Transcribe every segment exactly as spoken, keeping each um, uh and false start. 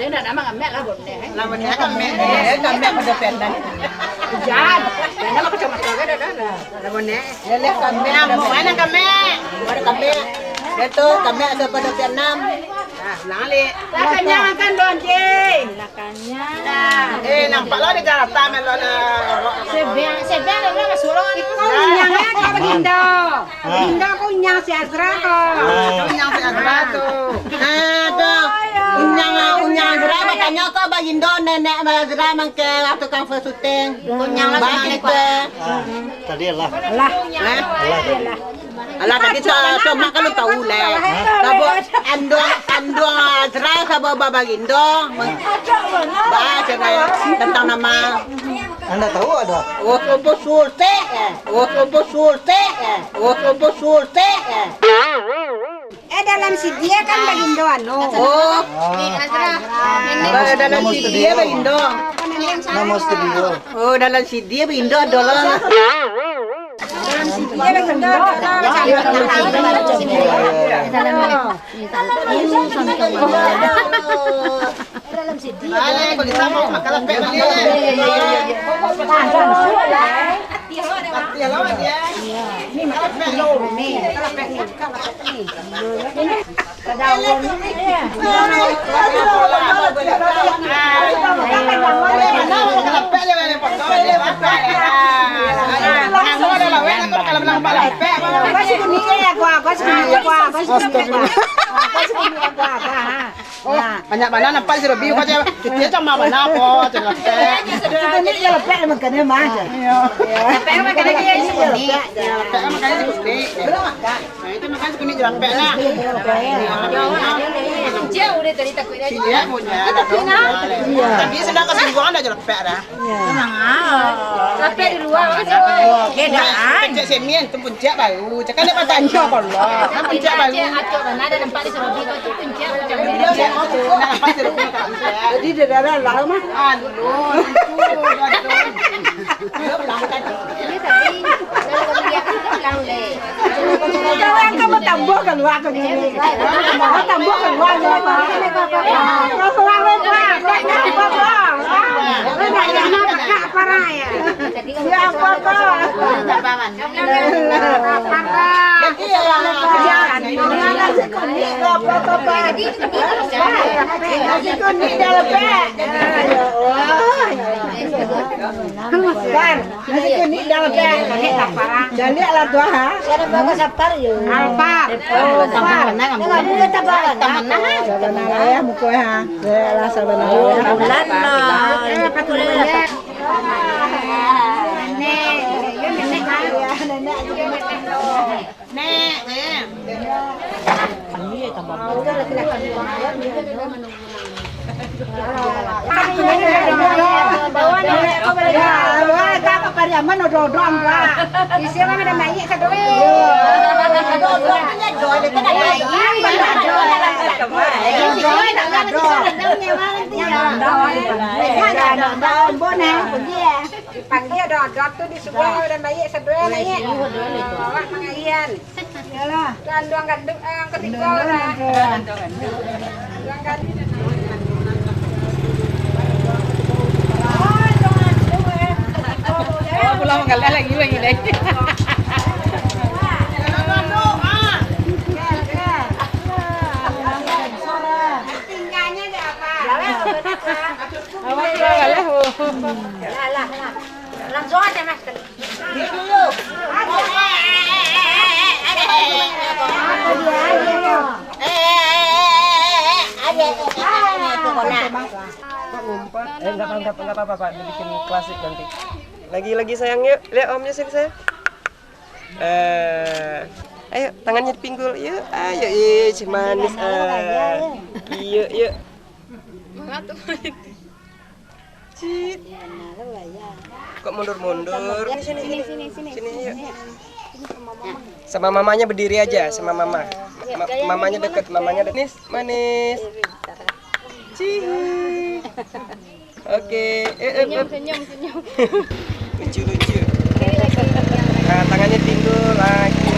Dia nak nama kamek lah, Bun, eh. Lah, Bun, eh, kamek. Eh, kamek pado pianan. Hujan. Dia nama kacamata kan ada, ada. Lah, Bun, eh. Dia lihat kamek. Nama mana kamek? Ada kamek. Dia tu kamek ada pado pianan. Ah, ulang alik. Lah, kanyang makan, Bun, Cing. Lah, kanyang. Eh, nampak lah di Jakarta, melon, eh. Sebeang, sebeang, dia bilang, "Suruh." Itu kan minyak, eh, kalau begindo. Ah. Indah ko unyang si Azra ko. Ah. Unyang si Azra tu. Ah, tu. Unyang, unyang Azra batanyo ko bagindo nenek Azra mangke waktu kang syuting. Unyang lah. Ah, tadi lah. Lah. Eh? Lah tadi. Alah, tadi tu, tu mak kalau tahu lah. Hah? Sabo anduang, anduang Azra sabo babagindo. Ba, tentang nama. Anda tahu ada? Oh, opo surte, eh. Oh, opo surte, eh. Oh, opo surte, eh. Eh, dalam sidia kan bagindo anu. Oh. Ah. Dalam sidia bagindo. Nama studio. Oh, dalam sidia bagindo ado lah. Dalam sidia bagindo ado lah. Dalam sidia. Balik, kalau bisa mau makan lepek balik. Lepek lo. Astagfirullah. Oh, banyak bana nampak si Robi, kok cuma, cuma bana apo, cuma lepek. Cuma ni lepek, makanya mah. Iya. Lepek makanya dia isi kuning. Lepek makanya si kuning. Nah, itu makanya si kuning lepek lah. Dia udah tadi takut dia. Iya, punya. Tapi sedang kesinggungan dah lepek dah. Lepek di luar, Mas. Bedaan. Kecek semen tu puncak baru. Cakap dia batanyo kalau. Kan puncak baru. Acok mana ada nampak di Serobi tu puncak. Jadi dia dah lah mah. Aduh, aduh, aduh. Dia tadi kalau kamu lihat tu pulang deh. Jangan kamu tambah keluar ke sini. Tambah keluar ke sini. Keluar, keluar, keluar. Siapa kau? Nasi kuning dah lepek. Nasi kuning dah lepek. Caliak lah tu, ha. Alfar. Oh, Alfar. Sabana lah ya, muka, ha. Lah, sabana lah ya. Bulan, nah. Nek, yo, nek, nek. Nek, eh. Dipanggil doh, doh tu di subuah urang baiak sadonyo naiak. Awak mangaian. Iyolah. Ganduang ganduk, eh, katigo lah. Ganduang ganduk. Oh, pulang manggalah lagi, lagi, lagi. Tinggalnya di apa? Awak pulang manggalah, oh. Lah, lah, lah. Langsung aja, Mas. Pak, ngumpat. Eh, nggak, nggak, nggak apa-apa, Pak. Dibikin klasik nanti. Lagi-lagi, sayang, yuk. Lihat omnya sini, sayang. Eh, ayo, tangannya dipinggul. Yuk, ayo, ih, si manis, ah. Yuk, yuk. Mana tuh? Cit. Kok mundur-mundur? Sini, sini, sini. Sini, yuk. Sama mamanya berdiri aja, sama mama. Ma-, mamanya dekat, mamanya dekat. Manis, manis. Cih. Oke, eh, eh, senyum, eh. Senyum, senyum. Lucu, lucu. Nah, tangannya timbul lagi.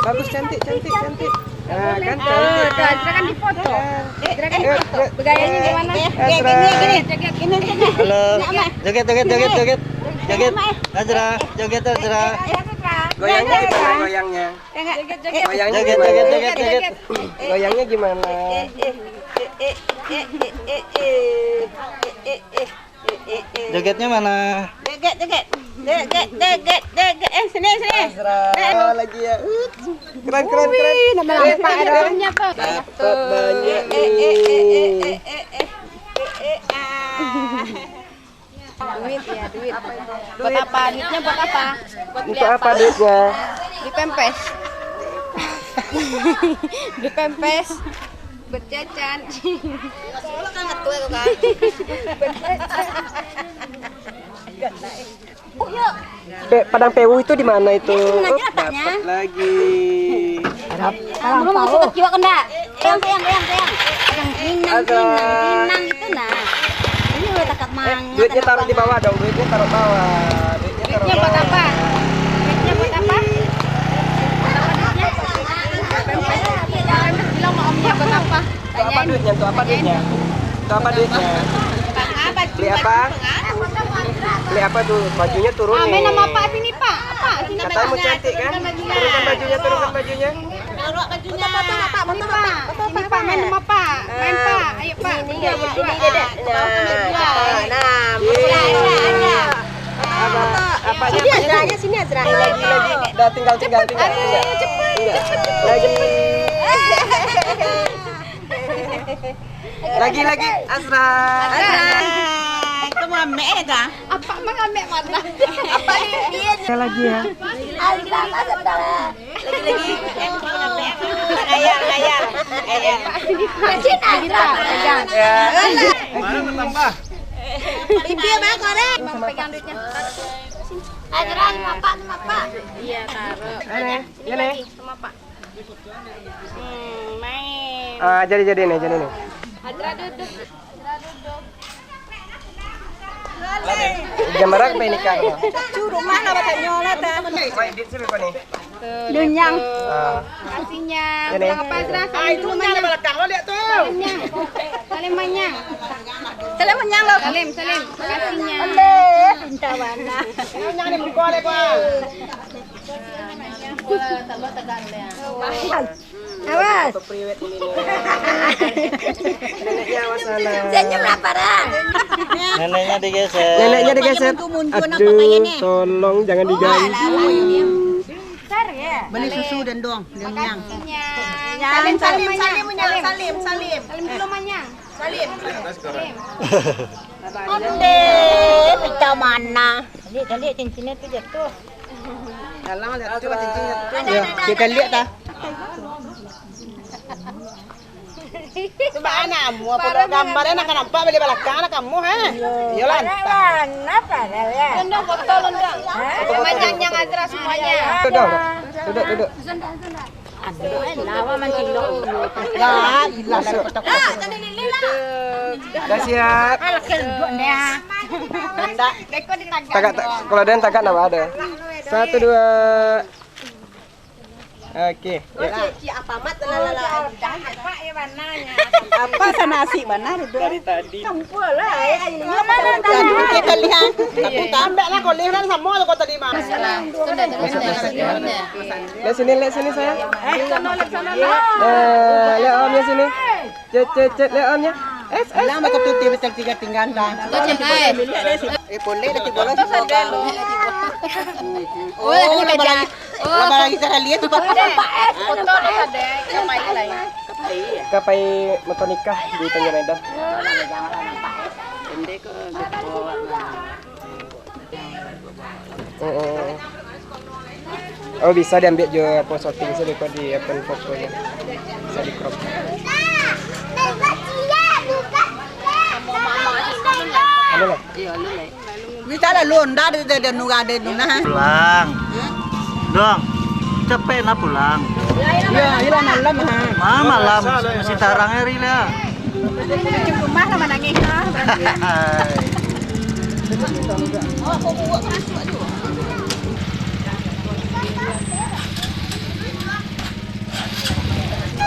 Bagus, cantik, cantik, cantik. Ah, kan cantik. Tuh, Azra kan difoto. Azra kan difoto. Bergayanya gimana? Eh, Azra. Gini, gini, gini. Halo. Joget, joget, joget, joget. Joget. Azra, joget, Azra. Goyangnya gimana goyangnya? Joget, joget. Goyangnya gimana? Joget, joget, joget. Goyangnya gimana? Jogetnya mana? Joget, joget. Joget, joget, joget. Eh, sini, sini. Azra, lagi ya. Keren, keren, keren. Wih, nama nampak dong. Dapat banyak nih. Duit ya, duit. Buat apa? Duitnya buat apa? Buat beli apa? Untuk apa duitnya? Beli pempes. Beli pempes. Buat jajan. Kan ngetua tu kan. Buat jajan. Pe-, Padang Pewu itu di mana itu? Dapat lagi. Belum masuk ke kiwak kena. Sayang, sayang, sayang, sayang. Yang pinang, pinang, pinang itu nah. Ini udah takap mangat. Duitnya taruh di bawah dong, duitnya taruh bawah. Duitnya taruh bawah. Duitnya buat apa? Duitnya buat apa? Buat apa duitnya? Bilang sama omnya buat apa? Untuk apa duitnya? Untuk apa duitnya? Untuk apa duitnya? Beli apa? Beli apa tuh? Bajunya turun nih. Ah, main sama Pak sini, Pak. Apa? Sini. Katanya mau cantik kan? Turunkan bajunya, turunkan bajunya. Taruh bajunya. Ini, Pak. Sini, Pak. Main sama Pak. Main, Pak. Ayo, Pak. Ini, berdua, ini, berdua. Ini, ini, ini. Nah, nah, nah. Apa? Apanya? Sini, Azra, sini, Azra. Lagi, lagi. Dah, tinggal, tinggal, tinggal, tinggal. Cepet, cepet, cepet. Lagi. Lagi, lagi, Azra. Azra. Kamu ambek ya, dah? Apa mengambil mana? Apa ini? Sekali lagi ya. Azra, Azra. Lagi, lagi. Gaya, gaya. Gaya. Sini, Azra. Pegang. Ya. Mana bertambah? Pipi abang korek. Pegang duitnya. Azra, sama Pak, sama Pak. Iya, taruh. Ini, ini. Sama Pak. Hmm, main. Ah, jadi, jadi nih, jadi nih. Azra duduk. Azra duduk. Jam berapa ini, Kak? Cu, rumah lah, batanyo lah, dah. Wah, edit sih, Pak, nih. Tuh, dunyang. Ah. Makasihnya. Ini. Pulang apa, Azra? Salim dulu, Manyang. Salim, Nyang. Salim, Manyang. Salim, Manyang, lo. Salim, salim. Makasihnya. Aleh, pinta bana. Manyang ni muka dia, Bang. Awas. Neneknya awas sana. Senyum lah, parah. Neneknya digeser. Neneknya digeser. Aduh, tolong jangan diganggu. Pintar ya. Beli susu dan dong, dong yang. Makasihnya. Salim, salim, salim, salim, salim. Salim dulu, Manyang. Salim. Salim. Onde, pita mana? Lihat, lihat cincinnya tu jatuh. Dalam lihat tu cincinnya tu. Ya, kita lihat dah. Coba anak kamu, apa gambarnya nak nampak balik belakang anak kamu, ha? Iyalah, entah. Kenapa dah ya? Anda foto lu, Ndang. Hah? Sama nyang-nyang Azra semuanya. Duduk, duduk, duduk. Aduh, eh, lawa mancilok. Lah, ilah dari kotak-kotak. Dah siap. Alah, kenduk dia. Hendak. Beko ditagak. Tagak, ta-, kalau ada yang tagak, ndak ada. Satu, dua. Oke, ya. Cik, cik, apa mat, lah, lah, lah. Apa sana asik mana duduk? Dari tadi. Campur lah, eh. Aduh, kita lihat. Tapi tambah lah, kau lihat sama lo kau tadi mah. Sudah, sudah, sudah, sudah. Lihat sini, lihat sini, sayang. Eh, sana, lihat sana, lah. Eh, lihat omnya sini. Cet, cet, cet, lihat omnya. Es, es, bilang es. Betul, betul, tiga tinggal dah. Betul, Cik, eh. Eh, boleh dah, tiga belas. Oh, ada lagi. Oh, ada lagi. Laba lagi cara lihat tu, Pak. Foto dah ada. Kapai lain. Kapai motor nikah di Tanjung Medan. Pendek ke, gitu. Heeh. Oh, bisa diambil jo apa shooting sih, kok di apa fotonya. Bisa di crop. Ada lah. Bisa lah lu, ndak ada, ada, ada nurah, ada nurah. Pulang. Dong, capek nak pulang. Ya, hilang malam, ha. Ah, malam, masih tarang hari lah. Cucuk rumah lah manangih, ha. Oh, aku buat masuk tu.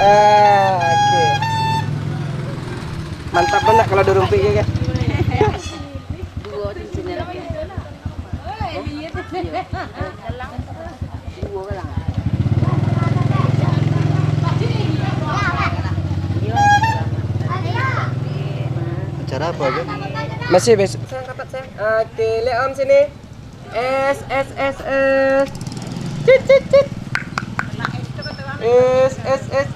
Ah, oke. Mantap banget kalau ada rumpik ya, kan? Acara apa aja? Masih besok. Sayang, rapat, sayang. Oke, lihat Om sini. Es, es, es, es. Cit, cit, cit. Es, es, es.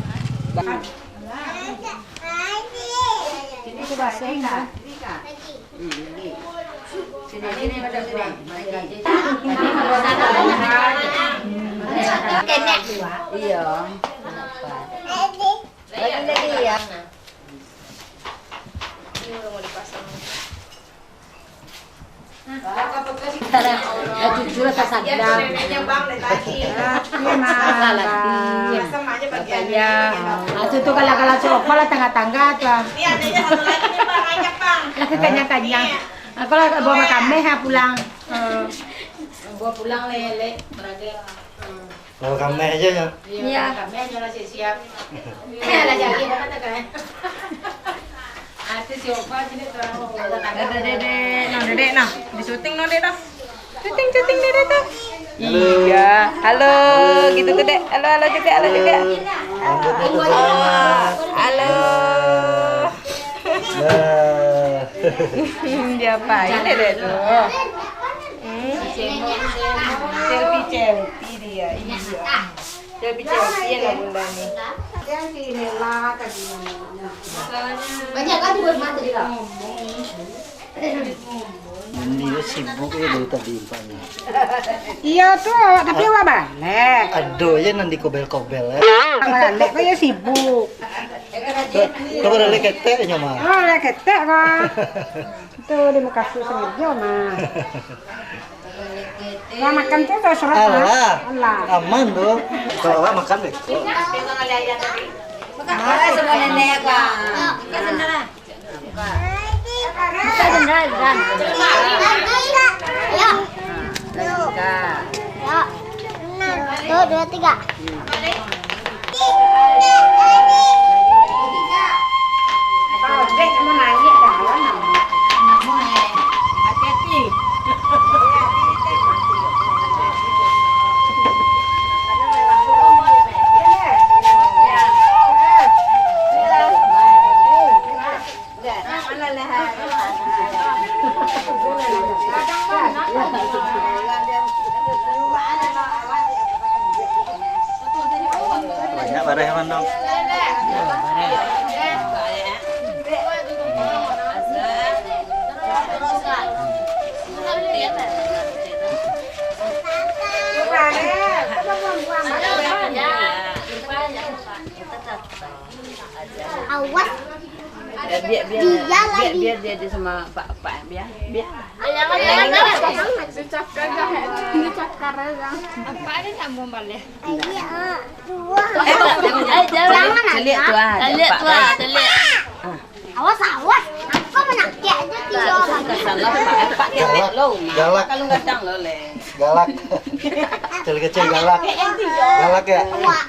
Iyo. Lagi, lagi, ya. Cucu lah sadar. Salah. Ya. Itu tu kalau, kalau sofa lah tangga-tangga tu. Lah kanyang-kanyang. Aku lah buah makan meh, ha, pulang. Buah pulang, lele, berarti. Kalau kami aja ya. Iya. Kami aja lah siap-siap. Lah jadi apa tu kan? Artis siapa sini tuh? Dedek, dedek, no, dedek, no. Di syuting, no, dek, no. Syuting, syuting, dedek, tuh. Iya. Halo, gitu tuh, dek. Halo, halo juga, halo juga. Halo. Nah. Diapain, dedek, tuh? Hmm. Selfie, selfie dia. Iya. Selfie, selfie ya, bunda ni. Banyak kan buat mata dia. Mandi tu sibuk ya dari tadi, Pak, ni. Iya tu, awak tapi awak balek. Aduh, ya nanti kobel-kobel, ya. Awak balek kok ya sibuk. Kau, kau balek ketek nyo, mah. Oh, balek ketek kok. Itu di Bekasi sengaja, mah. Lah makan tu terserah, mah. Alah. Alah. Aman tu. Kalau awak makan deh. Makan semua nenek, Kak. Makan sendiri. Buka jendela, Zan. Ya. Nah, satu, dua, tiga. Banyak bareh, Mandong. Awas. Biar, biar, biar, dia biar, lagi. Biar dia, dia sama Pak, Pak, biar, biar. Jangan, jangan, jangan. Dicakar, jangan. Dicakar aja. Apa ada nyambung balik? Iya, ah, dua. Eh, jangan, jangan. Celiak tu, ah, celiak tu, ah, celiak. Awas, awas. Aku menakik aja, tiga orang. Salah, Pak. Pak, celiak lo, Mak. Galak. Kalau gadang lo, leh. Galak. Kecil-kecil galak. Galak ya? Wah.